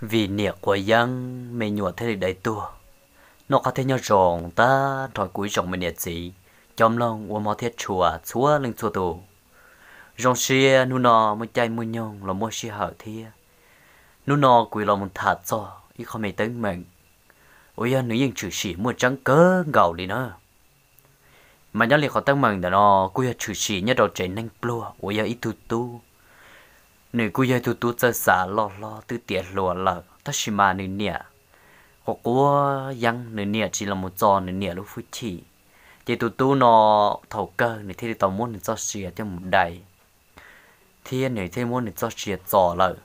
Vim niam quav yeeb me nyuam thiaj li dai tuag. Noj qab thiab nyob zoo tag nrho kuv ib tsoom me niam txiv, cov mloog ua mov thiab tshua txhua leej txhua tus. Zoo siab hnub no muaj caij muaj nyoog los muaj sij hawm thiab. Hnub no kuv yuav los mus tham txog ib qho me teeb meem uas yog nws yeej tshwm sim muaj tseeb kawg nkaus li na. Mas nyob li qhov teeb meem ntawm no kuj yog tshwm sim nyob rau tsev neeg pluag uas yog ib tug tub. Nws kuj yog ib tug tub txawj xav loj hlob twb tiav hluas lawm, tab sis mas nws niam quav quav yeeb, nws niam tsis los mus txo nws niam lub hwj chim. Ces tus tub no thaum kawg nws thiaj li tau muab nws txoj sia coj mus dai, thiab nws thiaj muab nws txoj sia txo lawm.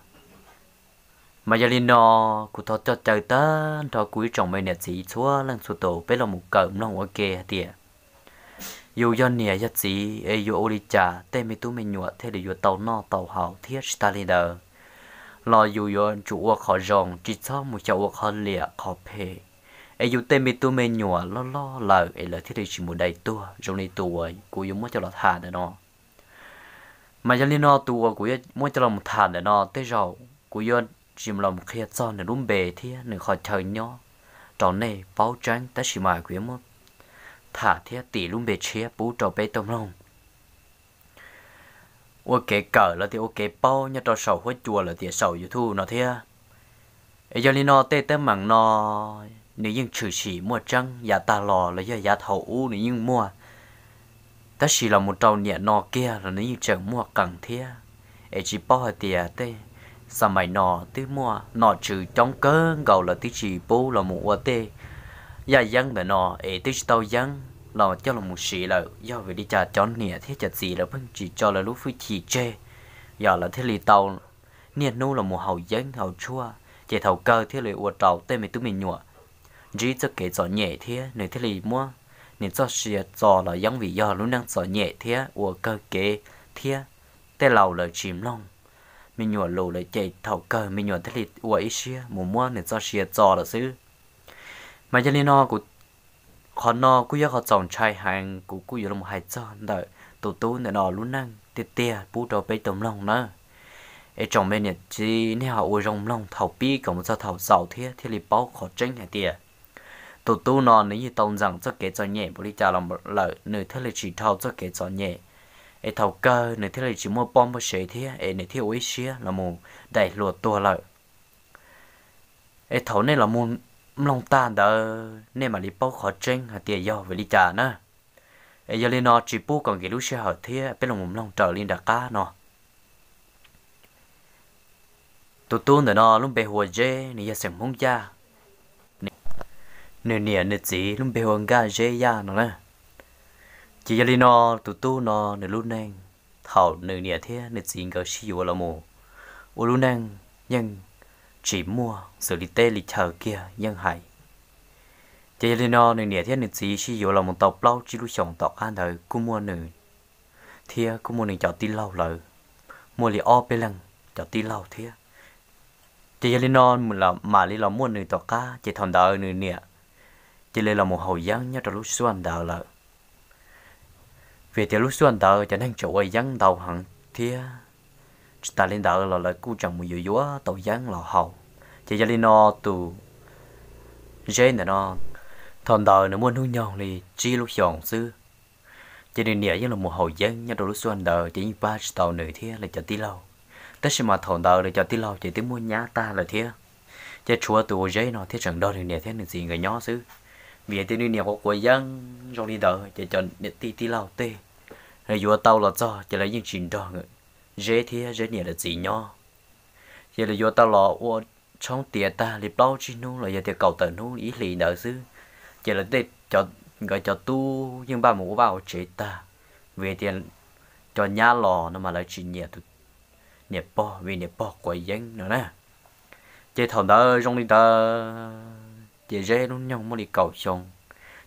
Mas yog li no, kuv thov coj caw tag nrho kuv ib tsoom me niam txiv txhua leej txhua tus peb los mus kawm mloog ua ke hais tias yus yog niam yog txiv es yuav ua li cas tej me tub me nyuam thiaj li yuav tau noj tau haus thiab tsis tas li ntawd los yus yuav tsum ua qhov zoo, tsis txhob mus xyaum ua qhov liam qhov phem, es yus tej me tub me nyuam loj loj lawm es lawv thiaj li tsis mus dai tuag zoo li tus uas kuv yuav muab coj los tham ntawm no. Mas yog li no tus uas kuv yuav muab coj los mus tham ntawm no tej zaum kuv yuav tsis los mus qhia txog nws lub npe thiab nws qhov chaw nyob rau nej paub tseeb, tab sis mas kuv yuav muab tham thiab tis lub npe tshiab pub rau peb tau mloog ua kev kawm los tias ua kev paub nyob rau saum huab cua los tias saum YouTube no thiab. Es yog li no tej teeb meem no nws yeej tshwm sim muaj tseeb yav tag los los yog yav thaum ub nws yeej muaj, tab sis los mus rau niam no kiag los nws yeej tseem muaj qees thiab. Es tsis paub hais tias tej xa mais no twb muaj nom tswv coob kawg nkaus lawv twb tsis pub los mus ua tej yaj yeeb ntawm no es twb tsis tau yeeb los coj los mus siv lawm, yog vim li cas cov niam thiab cov txiv lawv pheej tsis tso lawv lub hwj chim tseg, yog lawv thiaj li tau niaj hnub los mus haus yeeb haus tshuaj, ces thaum kawg thiaj li ua rau tej me tub me nyuam ntsib txoj kev txom nyem thiab nws thiaj li muab nws txoj sia txo los yeeb vim yog lub neej txom nyem thiab ua kawg kev thiab tej laus lawv tsis mloog me nyuam lus lawm ces thaum kawg me nyuam thiaj li ua ib siab mus muab nws txoj sia txo lawm xwb. Mas yog li no kuv, qhov no kuj yog qhov txaus ntshai heev, kuv kuj yuav los hais txog ntawm tus tub ntawm no lub neej tiag tiag pub rau peb tau mloog nawb. Es tsoom me niam txiv nej ho ua zoo mloog thaum pib kom mus txog thaum xaus thiab thiaj li paub qhov tseeb hais tias tus tub no nws yeej tau ntxeem txoj kev txom nyem npaum li cas los lawm nws thiaj li tsis dhau txoj kev txom nyem, es thaum kawg nws thiaj li tsis muaj poj muaj sev thiab es nws thiaj ua ib siab los mus dai hluas tuag lawm. Es thaum nej los mus mloog tag ntawd nej mam li paub qhov tseeb hais tias yog vim li cas na. Es yog li no tsis pub kom nkim lub sij hawm thiab peb los mus mloog raws li nram qab no. Tus tub ntawm no lub npe hu ua Zeb, nws yog xeem Hmoob Yaj. Nws niam nws txiv lub npe hu ua Nkaj Zeb Yaj no na. Ces yog li no tus tub no nws lub neej, thaum nws niam thiab nws txiv nkawd sib yuav los mus ua lub neej yeej tsis muaj xws li teb li chaw kiag yeej hais. Ces yog li no nws niam thiab nws txiv sib yuav los mus tau plaub tsib lub xyoos tom qab ntawd kuj muaj nws thiab kuj muaj nws cov tij laug lawm, muaj li ob peb leeg cov tij laug thiab. Ces yog li no mam li los muaj nws tom qab ces thaum ntawd nws niam cia li los mus haus yeeb nyob rau lub xuaj ntawd lawm. Vim tias lub xuaj ntawd cov neeg tseem ua yeeb ntau heev thiab tsis tas li ntawd los lawv kuj tseem mus yuav yuav tau yeeb los haus. Ces yog li no tus Zeb ntawm no thaum ntawd nws muaj hnub nyoog li tsib lub xyoos xwb. Ces nws niam yeej los mus haus yeeb nyob rau lub xuaj ntawd ces yeej pab tsis tau nws thiab lawv cov tij laug. Tab sis mas thaum ntawd lawv cov tij laug ces twb muaj nyab tag lawm thiab. Ces tshuav tus ua Zeb no thiaj tseem nrog nws niam thiab nws txiv nkawd nyob xwb. Vim tias nws niam quav quav yeeb zoo li ntawd ces cov niam tij tij laug tej lawv yuav tau los txog ces lawv yeej tsis nrog Zeb thiab Zeb niam lawv txiv nyob. Ces lawv yuav tau los ua tshoob tiav tag li plaub tsib hnub los yog tias kaum tawm hnub ib hlis ntawd xwb, ces lawv tej, nkawd cov tub yeej npaj mus ua vaj ua tsev tag, vim tias cov nyab los no mas lawv tsis nyiam tus niam pog vim niam pog quav yeeb no na. Ces thaum ntawd zoo li ntawd ces Zeb lub nyoog muaj li kaum xyoo,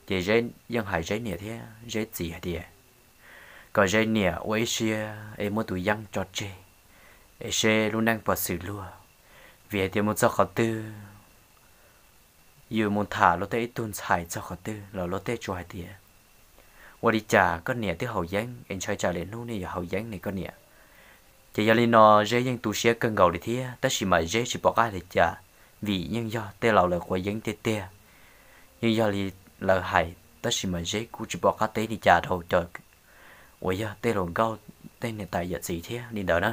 ces Zeb yeej hais Zeb niam thiab Zeb txiv hais tias kom Zeb niam ua ib siab es muab tus yeeb tso tseg es seb lub neej puas xws luag. Vim hais tias mus txog qhov twg, yus mus tham luag tej ib tug ntxhais txog qhov twg los luag tej tsuas hais tias ua li cas koj niam twb haus yeeb es ntshai tsam lwm hnub nej yuav haus yeeb ne koj niam. Ces yog li no Zeb yeej tu siab kawg nkaus li thiab tab sis mas Zeb tsis pom qab li cas. vim yeej yog tej laus lawv quav yeeb tiag tiag, yeej yog li lawv hais, tab sis mas Zeb kuj tsis pom qab teb li cas rau cov uas yog tej hluas nkauj, tej niam tais yawm txiv thiab li ntawd na.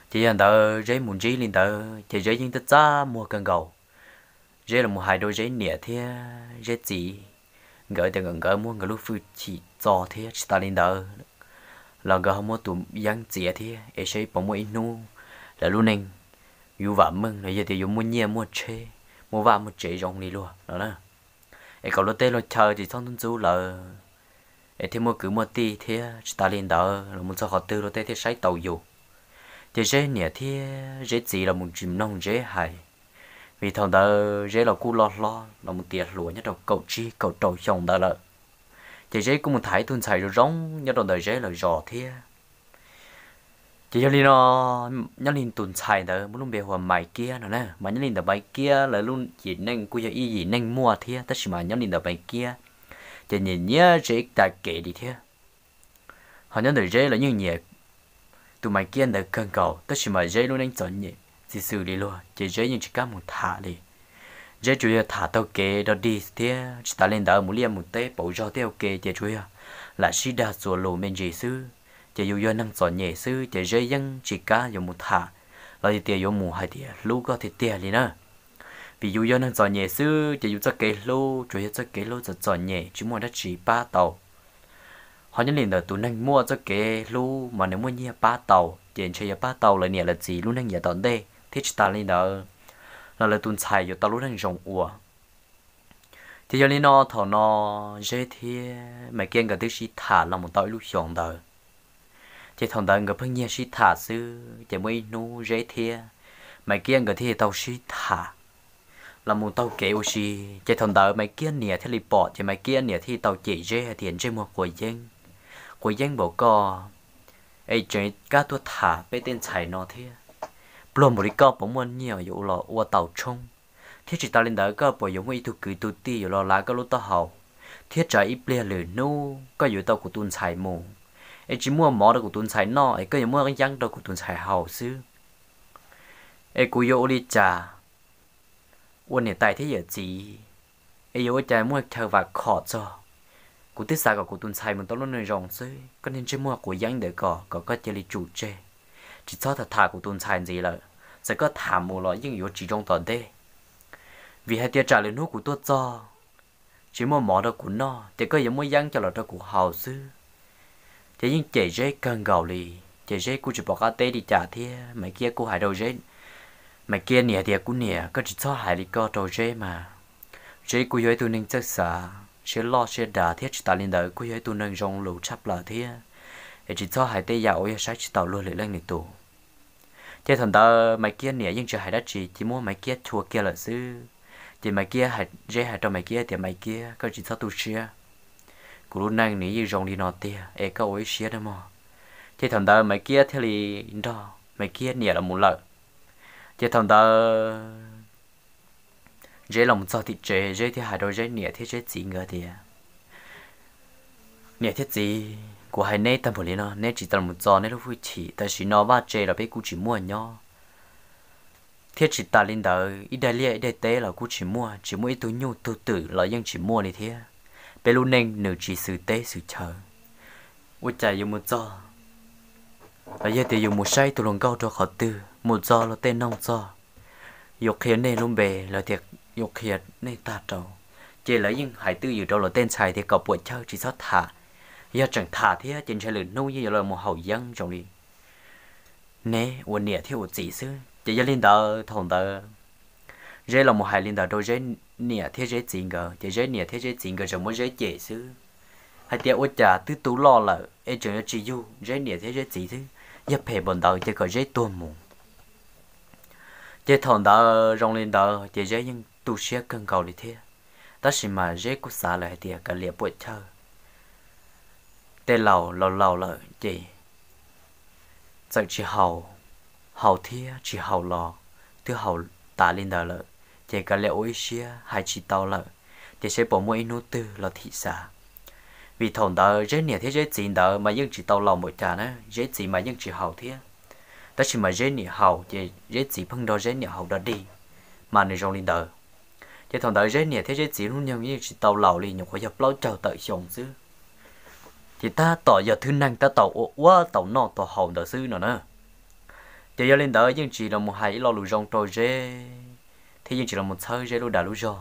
Ces yog ntawd Zeb mus ntsib li ntawd ces Zeb yeej txaj txaj muag kawg nkaus. Zeb los mus hais rau Zeb niam thiab Zeb txiv nkawd tias nkawd muab nkawd lub hwj chim txo thiab tsis tas li ntawd los nkawd ho muab tus yeeb txiav thiab es seb puas muaj ib hnub lawv lub neej yuav vam meej los yog tias yuav muaj nyiaj muaj tsheb, muaj vaj muaj tsev zoo li luag no na. Es kom luag tej luag chaw tsis txhob ntxub ntxub lawv, es thiaj muaj kwv muaj tij thiab tsis tas li ntawd los mus txog qhov twg luag tej thiaj saib taus yus. Ces Zeb niam thiab Zeb txiv los mus tsis mloog Zeb hais, vim thaum ntawd Zeb los kuj loj hlob los mus tiav hluas nyob rau kaum tsib kaum rau xyoo ntawd lawm. Ces Zeb kuj mus tham ib tug ntxhais zoo zoo nyob rau ntawm Zeb lawv zos thiab. Ces yog li no, nyob li tus ntxhais ntawd muaj lub npe hu ua Maiv Kiab no na, mas nyob li ntawd Maiv Kiab lawv lub yim neej kuj yog ib yim neej muaj thiab, tab sis mas nyob li ntawd Maiv Kiab ces nyiam nyiam Zeb tas kev li thiab. Ho nyob ntawm Zeb los yeej nyiam tus Maiv Kiab ntawd kawg nkaus, tab sis mas Zeb lub neej txom nyem tsis xws li luag ces Zeb yeej tsis kam mus tham li. Zeb tsuas yog tham taug kev dog dig thiab tsis tas li ntawd mus liaj mus teb pauv zog tej ua ke ces tsuas yog lam sib dag txuas lus me ntsis xwb. Ces yus yog neeg txom nyem xwb ces Zeb yeej tsis kam yuav mus tham los yog tias yuav mus hais tias hlub koj tiag tiag li na. Vim yus yog neeg txom nyem xwb ces yus txoj kev hlub tsuas yog txoj kev hlub txom txom nyem tsis muaj dab tsi pab tau. Ho nyob li ntawm tus neeg muaj txoj kev hlub mas nws muaj nyiaj pab tau ces ntshe yuav pab tau lawv niam lawv txiv lub neej yav tom ntej thiab tsis tas li ntawd los lawv tus ntxhais yuav tau lub neej zoo ua. Ces yog li no thaum no Zeb thiab Maiv Kiab nkawd twb sib tham los mus tau ib lub xyoos ntawd. Ces thaum ntawd nkawd pheej nyiag sib tham xwb ces muaj ib hnub Zeb thiab Maiv Kiab nkawd thiaj tau sib tham los mus taug kev ua si. Ces thaum ntawd Maiv Kiab niam thiaj li pom ces Maiv Kiab niam thiaj li tau cem Zeb hais tias ntsej muag quav yeeb, quav yeeb npaum koj es tseem kam tuaj tham peb tej ntxhais no thiab. Pluag npaum li koj puas muaj nyiaj yuav los ua tau tshoob, thiab tsis tas li ntawd koj puas yuav muaj ib tug kwv tug tij yuav los lav koj lub taub hau, thiab tsam ib pliag lwm hnub koj yuav tau kuv tus ntxhais mus es tsis muaj mov rau kuv tus ntxhais noj es koj yuav muaj yeeb rau kuv tus ntxhais haus xwb. Es kuv yuav ua li cas ua niam tais thiab yawm txiv, es yuav ua cas muaj chaw vam khom txog? Kuv twb xav kom kuv tus ntxhais mus tau lub neej zoo xwb, koj niag ntsej muag quav yeeb ntawd kom kom koj cia li tsum tseg, tsis txhob tham tham kuv tus ntxhais ntxiv lawm. Txawm koj tham mus los yeej yuav tsis zoo tom ntej, vim hais tias tsam lwm hnub kuv tuaj txog tsis muaj mov rau kuv noj ces koj yuav muab yeeb coj los rau kuv haus xwb. Ces yeej cem Zeb kawg nkaus li, ces Zeb kuj tsis pom qab teb li cas thiab. Maiv Kiab kuj hais rau Zeb, Maiv Kiab niam tias, kuv niam, koj tsis txhob hais li koj rau Zeb mas. Zeb kuj yog ib tug neeg txawj xav, siab loj siab dav thiab tsis tas li ntawd kuj yog ib tug neeg zoo lus tshaj plaws thiab, es tsis txhob hais tej yam uas yog saib tsis taus luag lwm leej lwm tus. Ces thaum ntawd Maiv Kiab niam yeej tsis hais dab tsi ces muab Maiv Kiab chua kiag lawm xwb. Ces Maiv Kiab, Zeb hais rau Maiv Kiab tias, Maiv Kiab, koj tsis txhob tu siab, kuv lub neej nws yeej zoo li no tiag es koj ua ib siab nawb mog. Ces thaum ntawd Maiv Kiab thiaj li nrog Maiv Kiab niam los mus lawm. Ces thaum ntawd Zeb los mus txog tim tsev, Zeb thiaj hais rau Zeb niam thiab Zeb txiv nkawd tias, niam thiab txiv, kuv hais neb tag npaum li no neb tsis tau los mus txo neb lub hwj chim, tam sim no vaj tse los peb kuj tsis muaj nyob, thiab tsis tas li ntawd ib daim liaj ib daim teb los kuj tsis muaj, tsis muaj ib tug nyuj tug twm los yeej tsis muaj li thiab. Peb lub neej nws tsis xws teb xws chaw, ua cas yuav mus txog los yog tias yuav mus saib tus hluas nkauj rau qhov twg, mus txog luag tej noog txog, yuav qhia nej lub npe los tias yuav qhia nej tag rau, ces lawv yeej hais twj ywm rau luag tej ntxhais tias kom puam chawj tsis txhob tham. Yog tseem tham thiab ces ntshe lwm hnub yeej yuav los mus haus yeeb zoo li neb ua niam thiab ua txiv xwb. Ces yog li ntawd thaum ntawd Zeb los mus hais li ntawd rau Zeb niam thiab Zeb txiv nkawd, ces Zeb niam thiab Zeb txiv nkawd tseem muab Zeb cem xwb, hais tias ua cas twb tu loj lawm es tseem yuav tsis yug Zeb niam thiab Zeb txiv xwb, yog phem npaum ntawd ces kom Zeb tuag mus. Ces thaum ntawd zoo li ntawd ces Zeb yeej tu siab kawg nkaus li thiab, tab sis mas Zeb kuj xav lawm hais tias kav liam puam chawj, tej laus laus laus lawm ces txawm tsis haus, haus thiab tsis haus los twb haus tas li ntawd lawm, ces kav liam ua ib siab hais tsis tau lawm, ces seb puas muaj ib hnub twg los thim xav. Vim thaum ntawd Zeb niam thiab Zeb txiv ntawd mas yeej tsis tau laus npaum cas na, Zeb txiv mas yeej tsis haus thiab, tab sis mas Zeb niam haus ces Zeb txiv pheej nrog Zeb niam haus dog dig. mas nws zoo li ntawd. Ces thaum ntawd Zeb niam thiab Zeb txiv hnub nyoog yeej tsis tau laus li, nyuam qhuav yog plaub caug tawm xyoo xwb. Ces tab tom yog thwj neeg tab tom ua ua tau noj tau haus ntawd xwb no na. Ces yog li ntawd yeej tsis los mus hais ib lo lus zoo rau Zeb, thiab yeej tsis los mus txhawb Zeb lub dag lub zog.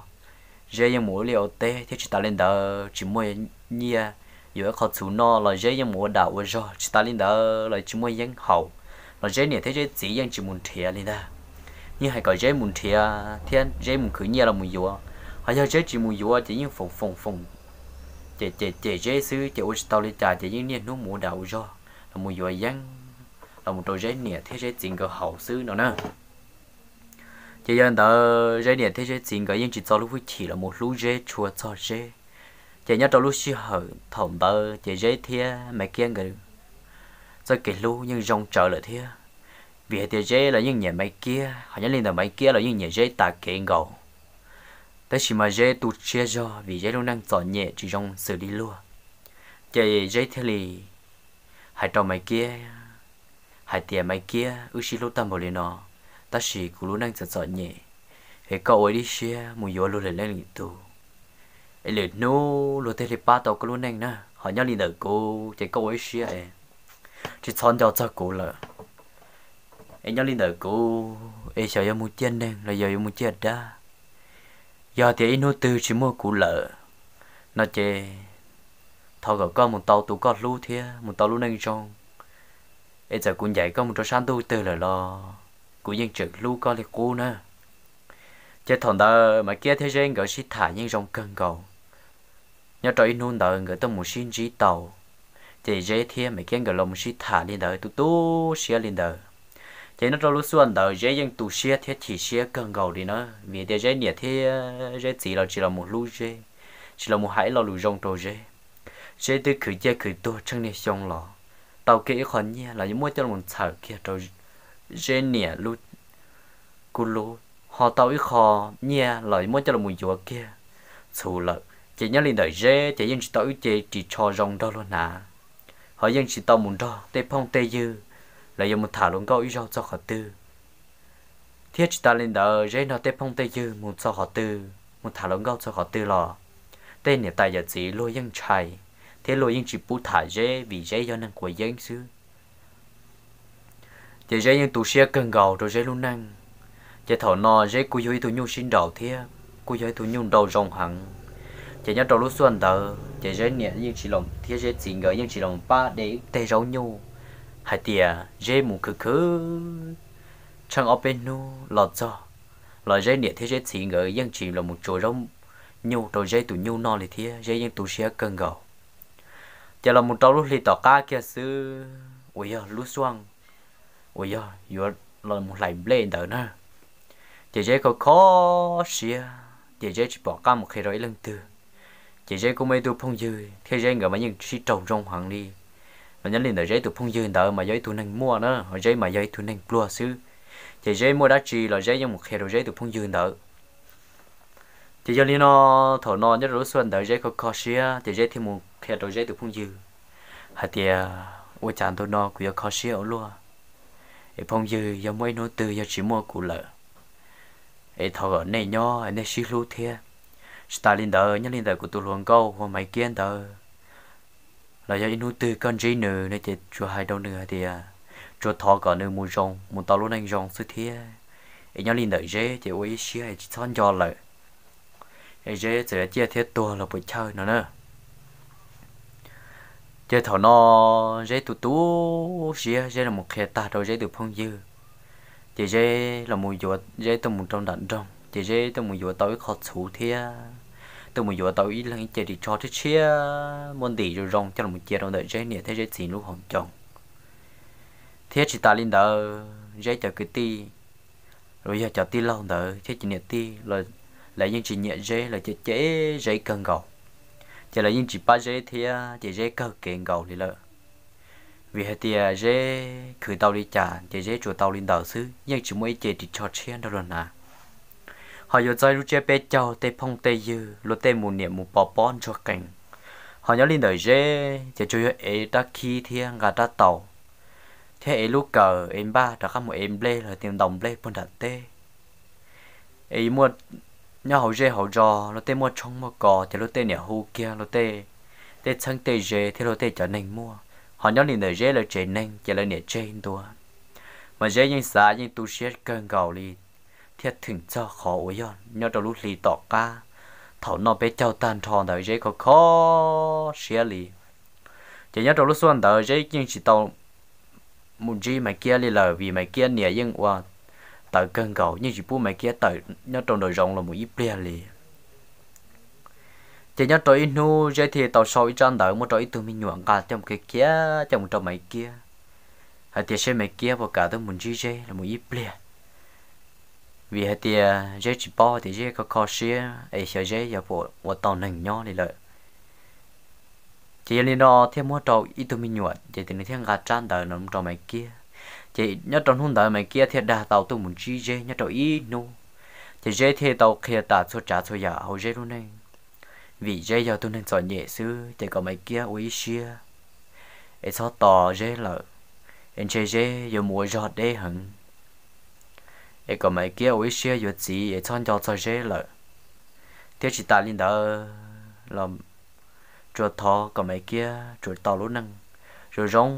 Zeb yeej mus ua liaj ua teb thiab tsis tas li ntawd tsis muaj nyiaj yuav ib qho txhuv noj los Zeb yeej mus ua dag ua zog, tsis tas li ntawd los tsis muaj yeeb haus los Zeb niam thiab Zeb txiv yeej tsis mus nrhiav li ntag. Yeej hais kom Zeb mus nrhiav thiab Zeb mus khwv nyiaj los mus yuav, ho yog Zeb tsis mus yuav ces yeej foom foom foom, ces ces ces Zeb xwb ces ua tsis tau li cas ces yeej niaj hnub mus ua dag ua zog los mus yuav yeeb los mus rau Zeb niam thiab Zeb txiv nkawd haus xwb no na. Ces yog li ntawd Zeb niam thiab Zeb txiv nkawd yeej tsis txo lub hwj chim los mus hlub Zeb tshua txog Zeb. Ces nyob rau lub sij hawm thaum ntawd ces Zeb thiab Maiv Kiab nkawd txoj kev hlub yeej zoo tsawv lawm thiab, vim hais tias Zeb los yeej nyiam Maiv Kiab, ho nyob li ntawm Maiv Kiab los yeej nyiam Zeb tas kev nkaus. Tab sis mas Zeb tu siab zog vim Zeb lub neej txom nyem tsis zoo xws li luag, ces Zeb thiaj li hais rau Maiv Kiab hais tias, Maiv Kiab, wb sib hlub tag npaum li no, tab sis kuv lub neej txom txom nyem, es koj ua ib siab mus yuav luag lwm leej lwm tus, es lwm hnub luag thiaj li pab tau koj lub neej na. Ho nyob li ntawm kuv ces koj ua ib siab es tsis txhob nco txog kuv lawm, es nyob li ntawm kuv es xyov yuav mus ciaj neeg los yog yuav mus ciaj dab. Yog tias ib hnub twg tsis muaj kuv lawm no ces thov kom koj mus tau tus koj hlub thiab mus tau lub neej zoo, es txawm kuv ncaim koj mus rau sab ntuj twg lawm los kuv yeej tseem hlub koj li qub na. Ces thaum ntawd Maiv Kiab thiab Zeb nkawd sib tham yeej zoo kawg nkaus. Nyob rau ib hnub ntawd nkawd tuaj mus sib ntsib tau, ces Zeb thiab Maiv Kiab nkawd los mus sib tham li ntawd tu tu siab li ntawd. Ces nyob rau lub xyoo ntawd Zeb yeej tu siab thiab chim siab kawg nkaus li na, vim tias Zeb niam thiab Zeb txiv los tsis los mus hlub Zeb, tsis los mus hais ib lo lus zoo rau Zeb. Zeb twb khwv ciaj khwv tuag tsheej niag xyoo los tau kiag ib qho nyiaj los yuav muab coj los ntxhawm kiag rau Zeb niam lub kuj lub, ho tau ib qho nyiaj los muab coj los yuav kiag txhuv lawm. Ces nyob li ntawm Zeb ces yeej tsis tau ib ce ris tsho zoo nrog luag hnav, ho yeej tsis tau mus nrog tej phooj tej ywg los yuav mus tham luag nkauj ib zaug txog qhov twg. Thiab tsis tas li ntawd Zeb nrog tej phooj tej ywg mus txog qhov twg, mus tham luag nkauj txog qhov twg los tej niam tais yawm txiv luag yeej ntshai, thiab luag yeej tsis pub tham Zeb vim Zeb yog neeg quav yeeb xwb. Ces Zeb yeej tu siab kawg nkaus rau Zeb lub neej. Ces thaum no Zeb kuj yug ib tug nyuj sib nraus thiab kuj yog ib tug nyuj nraus zoo heev. Ces nyob rau lub xyoo ntawd ces Zeb niam yeej tsis los thiab Zeb txiv nkawd yeej tsis los pab de ib teg zaub nyuj hais tias Zeb mus khwv khwv tsheej ob peb hnub los txog, los Zeb niam thiab Zeb txiv nkawd yeej tsis los mus tsuav zaub nyuj rau Zeb tus nyuj noj li thiab Zeb yeej tu siab kawg nkaus. Ces los mus rau lub hli tom qab kiag xwb uas yog lub xyoo uas yog yuav los mus hlais nplej ntawd na, ces Zeb kho kho siab ces Zeb tsis pom qab mus qhia rau ib leej twg. Ces Zeb kuj muaj ib tug phooj ywg thiab Zeb nkawd mas yeej sib raug zoo heev li. Los nyob li ntawm Zeb tus phooj ywg ntawd mas yog ib tug neeg muaj na, ho Zeb mas yog ib tug neeg pluag xwb. Ces Zeb muaj dab tsi los Zeb yeej mus qhia rau Zeb tus phooj ywg ntawd. Ces yog li no, thaum no nyob rau lub xyoo ntawd Zeb kho kho siab ces Zeb thiaj mus qhia rau Zeb tus phooj ywg hais tias, ua cas ntu no kuv yuav kho siab ua luaj, es phooj ywg yog muaj ib hnub twg yog tsis muaj kuv lawm es thov kom nej nyob nej sib hlub thiab. Tsis tas li ntawd nyob li ntawm kuv tus hluas nkauj hu ua Maiv Kiab ntawd los yog ib hnub twg koj ntsib nws no ces tsuas hais rau nws hais tias tsuas thov kom nws mus zoo mus tau lub neej zoo xwb thiab. Es nyob li ntawm Zeb ces ua ib siab es tsis txhob nco lawm, es Zeb txawm yuav ciaj thiab tuag los puas chawj no na. Ces thaum no Zeb tu tu siab Zeb los mus qhia tag rau Zeb tus phooj ywg, ces Zeb los mus yuav, Zeb tuaj mus rau nram nroog ces Zeb tuaj mus yuav tau ib qho txhuv thiab tuaj mus yuav tau ib leeg ib ce ris tsho tshiab tshiab muaj ntim zoo zoo coj los cia rau ntawm Zeb niam thiab Zeb txiv lub hauv ncoo. Thiab tsis tas li ntawd Zeb cov kwv tij los yog cov tij laug ntawd thiab cov niam tij los lawv yeej tsis nyiam Zeb, lawv cem cem Zeb kawg nkaus, ces lawv yeej tsis pab Zeb thiab ces Zeb kawg kev nkaus li lawm. Vim hais tias Zeb khwv tau li cas ces Zeb tsuas tau li ntawd xwb, yeej tsis muaj ib ce ris tsho tshiab nrog luag hnav. Ho yuav txog lub tsiab peb caug tej phooj tej ywg luag tej mus niam mus pov pob ntsuag qees, ho nyob li ntawm Zeb ces tsuas yog ev rab khib thiab nqa rab taus thiab ev lub kawm ev npaj rov qab mus ev nplej los tias ntaus nplej puag nram teb. Es muaj nyob hauv zej hauv zos luag tej muaj tshoob muaj kos ces luag tej niam hu kiag luag tej, tej txheeb tej ze thiab luag tej cov neeg muaj. Ho nyob li ntawm Zeb lawv tsev neeg ces lawv niam tseg ntua. Mas Zeb yeej xav yeej tu siab kawg nkaus li, thiaj theem txog qhov uas yog nyob rau lub hli tom qab, thaum noj peb caug tag nrho ntawd Zeb kho kho siab li. Ces nyob rau lub xub ntawd Zeb yeej tsis tau mus ntsib Maiv Kiab li lawm, vim Maiv Kiab niam yeej ua tawv kawg nkaus, yeej tsis pub Maiv Kiab tawm nyob rau nraum zoov los mus ib pliag li. Ces nyob rau ib hnub Zeb thiaj tau sau ib tsab ntawv muab rau ib tug me nyuam nqa coj mus khiav khiav coj mus rau Maiv Kiab, hais tias seb Maiv Kiab puas kam tuaj mus ntsib Zeb los mus ib pliag, vim hais tias Zeb tsis paub tias Zeb kho kho siab es xyov Zeb yuav puas ua tau neeg nyob li lawm. Ces yog li no thiaj muab rau ib tug me nyuam, ces nws thiaj nqa tsab ntawv no rau Maiv Kiab. Ces nyob rau hnub ntawd Maiv Kiab thiaj dag tau tuaj mus ntsib Zeb nyob rau ib hnub, ces Zeb thiaj tau qhia tas txhua tsav txhua yam hauv Zeb lub neej. Vim Zeb yog tug neeg txom nyem xwb ces kom Maiv Kiab ua ib siab es txhob tos Zeb lawm, es ntshe Zeb yuav mus ua zog deb heev. Es kom Maiv Kiab ua ib siab yuav txiv es txhob nco txog Zeb lawm, thiab tsis tas li ntawd los tsuas thov kom Maiv Kiab tsuas tau lub neej zoo zoo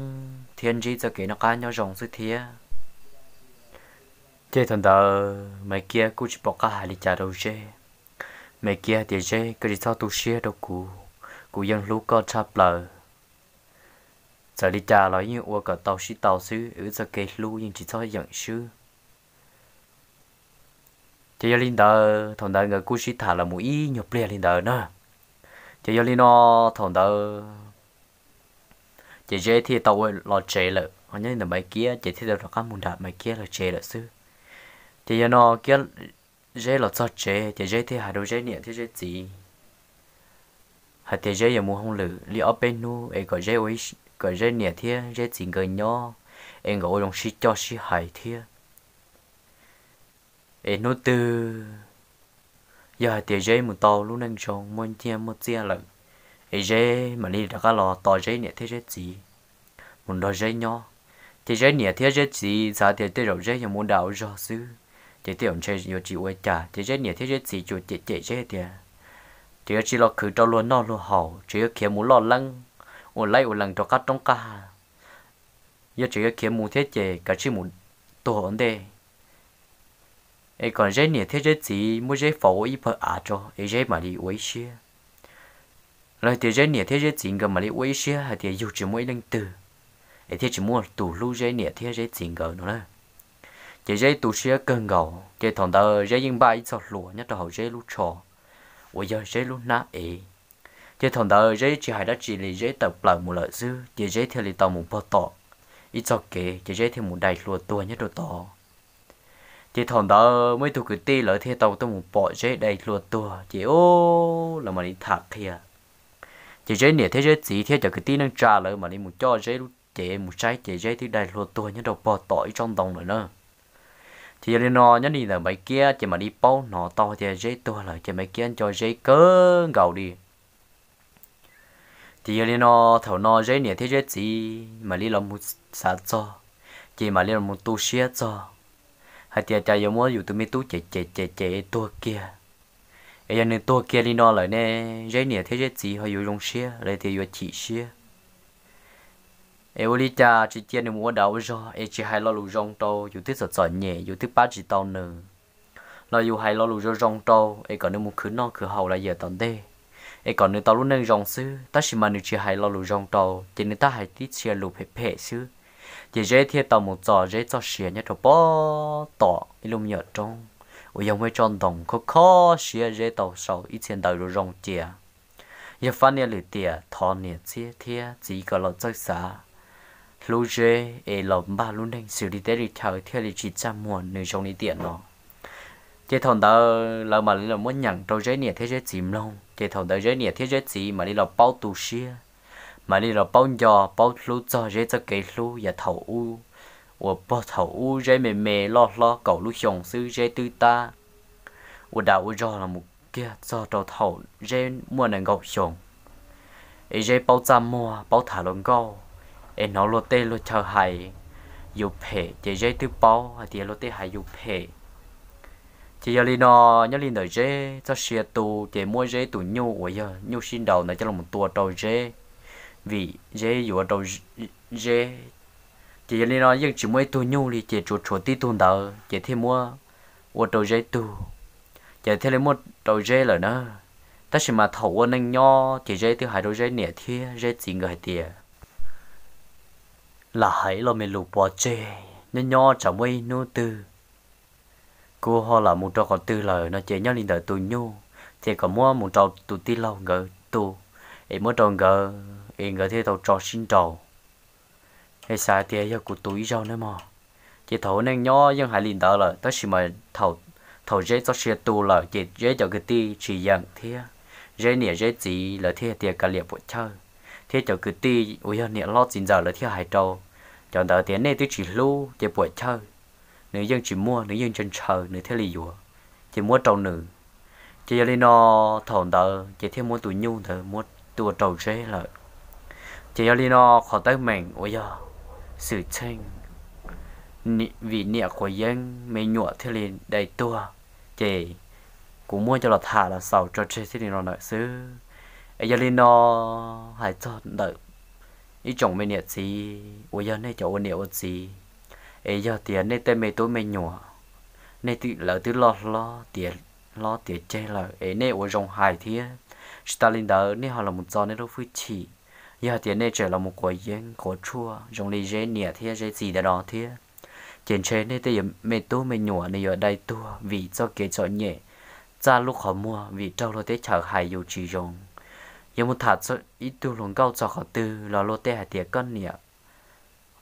thiab ntsib txoj kev noj qab nyob zoo xwb thiab. Ces thaum ntawd Maiv Kiab kuj tsis pom qab hais li cas rau Zeb. Maiv Kiab tias, Zeb, koj tsis txhob tu siab rau kuv, kuv yeej hlub koj tshaj plaws. Txawm li cas los yeej ua kom tau sib tau xwb, wb txoj kev hlub yeej tsis txhob yeem swb. Ces yog li ntawd thaum ntawd nkawd kuj sib tham los mus ib nyuag pliag li ntawd na. Ces yog li no thaum ntawd ces Zeb thiaj tau ua los tsev lawm, nyob li ntawm Maiv Kiab ces thiaj tau rov qab mus nram Maiv Kiab lawv tsev lawm xwb. Ces yog no Kiab, Zeb los txog tsev ces Zeb thiaj hais rau Zeb niam thiab Zeb txiv hais tias Zeb yuav mus hauj lwm li ob peb hnub es kom Zeb niam thiab Zeb txiv nkawd nyob, es nkawd ua zoo sib coj sib hais thiab. Es hnub twg yog hais tias Zeb mus tau lub neej zoo muaj nyiaj muaj txiaj lawm, es Zeb mam li rov qab los tos Zeb niam thiab Zeb txiv mus nrog Zeb nyob. Ces Zeb niam thiab Zeb txiv xav tias tej zaum Zeb yuav mus ua dag ua zog xwb, ces tej zaum ntshe yuav tsis ua cas. Ces Zeb niam thiab Zeb txiv tsuas cem cem Zeb tias, Tseem yuav tsis los khwv rau luag noj luag haus, tseem yuav khiav mus loj leeb ua laib ua lees rau qab roob qab hav, yog tseem yuav khiav mus thiab ces kav tsij mus tuag ua ntej, es kom Zeb niam thiab Zeb txiv muab Zeb faus ua ib pawg av tso es Zeb mam li ua ib siab. Los hais tias Zeb niam thiab Zeb txiv nkawd mam li ua ib siab hais tias yug tsis muaj ib leej twg, es thiaj tsis muaj tus hlub Zeb niam thiab Zeb txiv nkawd no na. Ces Zeb tu siab kawg nkaus, ces thaum ntawd Zeb yeej npaj ib txoj hlua nyob rau hauv Zeb lub tsho uas yog Zeb lub hnab ev. Ces thaum ntawd Zeb tsis hais dab tsi li, Zeb tawm plaws mus lawm xwb, ces Zeb thiaj li tau mus pog tom ib txoj kev, ces Zeb thiaj mus dai hlua tuag nyob rau tod. Ces thaum ntawd muaj ib tug kwv tij lawv thiaj tau tuaj mus pom Zeb dai hlua tuag, ces lawv mam li tham qhia. Ces Zeb niam thiab Zeb txiv thiab cov kwv tij neej tsa lawv mam li mus coj Zeb lub cev mus saib, ces Zeb twb dai hlua tuag nyob rau pog tom ib tsob ntoo lawm na. Ces yog li no nyob li ntawm Maiv Kiab ces mam li paub hnov tau tias Zeb tuag lawm, ces Maiv Kiab nco Zeb kawg nkaus li. Ces yog li no thaum no Zeb niam thiab Zeb txiv mam li los mus xav txog, ces mam li los mus tu siab txog hais tias cas yuav muab yus tus me tub cem cem cem cem tuag kiag. Es yog nws tuag kiag li no lawm ne, Zeb niam thiab Zeb txiv ho yuav zoo siab los tias yuav chim siab. Es ua li cas tsis cia nws mus ua dag ua zog es tsis hais lo lus zoo rau yus twb txom txom nyem, yus twb pab tsis tau nws, los yus hais lo lus zoo zoo rau es kom nws mus khwv noj khwv haus los yav tom ntej, es kom nws tau lub neej zoo xwb, tab sis mas nws tsis hais lo lus zoo rau, ces nws tab hais tib txhia lus phem phem xwb. Ces Zeb thiaj tau mus txo Zeb txoj sia nyob rau pog tom ib lub me nyuam roob uas yog muaj ib tsob ntoo, kho kho siab Zeb tau sau ib txhia ntawv zoo zoo cia, yog fab niaj lwm tiam thov niam txiv thiab txiv kom los txawj xav hlub Zeb es los npaj lub neej xws li teb li chaw thiaj li tsis txaj muag nws zoo li tiam no. Ces thaum ntawd lawv mam li los muab nyeem rau Zeb niam thiab Zeb txiv mloog, ces thaum ntawd Zeb niam thiab Zeb txiv mam li los paub tu siab, mam li los paub nco paub hlub txog Zeb txoj kev hlub yav thaum ub, uas pog thaum ub Zeb me me loj hlob kaum lub xyoo xwb Zeb twb tab ua dag ua zog los mus kiag txog rau thaum Zeb muaj nees nkaum xyoo, es Zeb paub txaj muag paub tham luag nkauj, es hnov luag tej luag chaw hais yus phem ces Zeb twb paub hais tias luag tej hais yus phem. Ces yog li no, nyob li ntawm Zeb txoj sia tu ces muab Zeb tus nyuj uas yog nyuj sib nraus ntawd coj los tua rau Zeb, vim Zeb yuav rau Zeb. Ces yog li no yeej tsis muaj ib tug nyuj li ces tsuas tshuav tib tug ntawd ces thiaj muab ua rau Zeb tug, ces thiaj li muab rau Zeb lawm na. Tab sis mas thaum ua neej nyob ces Zeb twb hais rau Zeb niam thiab Zeb txiv nkawd hais tias, lam hais ib lo me lus pov tseg, nyob nyob tsam muaj ib hnub twg kuv ho lam mus rau qhov twg lawm no ces nyob li ntawm tus nyuj ces kom muab mus rau tus tij laug nkawd tu, es muab rau nkawd es nkawd thiaj tau tso sib nraus. Es xav hais tias yog kuv tus ib zaug nawb mog. Ces thaum ua neej nyob yeej hais li ntawd lawm tab sis mas thaum Zeb txoj sia tu lawm ces Zeb cov kwv tij tsis yeem thiab Zeb niam Zeb txiv lawv thiaj tias kav liam puam chawj, thiab cov kwv tij uas yog niam hlob txiv ntxawm lawv thiaj hais rau cov ntawd tias nej twb tsis hlub ces puam chawj, nws yeej tsis muaj, nws yeej ntshaw ntshaw nws thiaj li yuav, ces muab rau nws. Ces yog li no thaum ntawd ces thiaj muab tus nyuj ntawd muab tua rau Zeb lawm. Ces yog li no qhov teeb meem uas yog xwm txheej vim niam quav yeeb me nyuam thiaj li dai tuag, ces kuv muab coj los tham los xaus tso tseg txij li no lawm xwb. Es yog li no hais txog ntawm ib tsoom me niam txiv uas yog nej cov ua niam ua txiv, es yog tias nej tej me tub me nyuam, nej lawv twb loj hlob tiav hlob tiav ceg lawm es nej ua zoo hais thiab. Tsis tas li ntawd nej ho los txo nej lub hwj chim, yog tias nej tseem los quav yeeb quav tshuaj zoo li Zeb niam thiab Zeb txiv ntawd no thiab, ces ntshe nej tej me tub me nyuam nws yuav dai tuag vim txoj kev txom nyem, txaj lub qhov muag vim raug luag teb chaws hais yus tsis zoo. Yuav mus tham ib tug hluas nkauj txog qhov twg los luag tej hais tias koj niam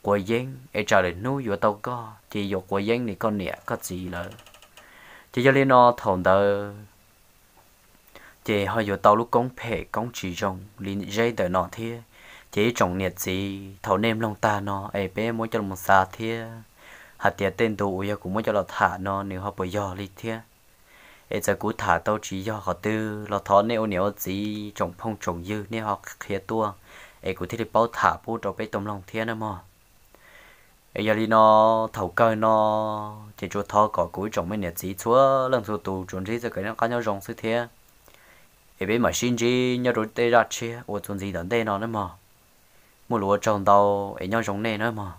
quav yeeb es tsam lwm hnub yuav tau koj ces yuav quav yeeb li koj niam koj txiv lawm. Ces yog li no thaum ntawd ces ho yuav tau lub koob phem koob tsis zoo li Zeb ntawm no thiab. Ces ib tsoom niam txiv, thaum nej mloog tag no es peb muab coj los xav thiab, hais tias tej ntu uas yog kuv muab coj los tham no nws ho puas yog li thiab. Es txawm kuv tham tau tsis yog qhov twg los thov nej ua niam ua txiv tsoom phooj tsoom ywg nej ho qhia tuaj, es kuv thiaj li paub tham pub rau peb tau mloog thiab nawb mog. Es yog li no, thaum kawg no ces tsuas thov kom kuv ib tsoom me niam txiv txhua leej txhua tus tsuas ntsib txoj kev noj qab nyob zoo xwb thiab. Es peb mam sib ntsib nyob rau tej zaj tshiab uas txuas ntxiv tom ntej no nawb mog. Muaj lus ua tsaug ntau, es nyob zoo nej nawb mog.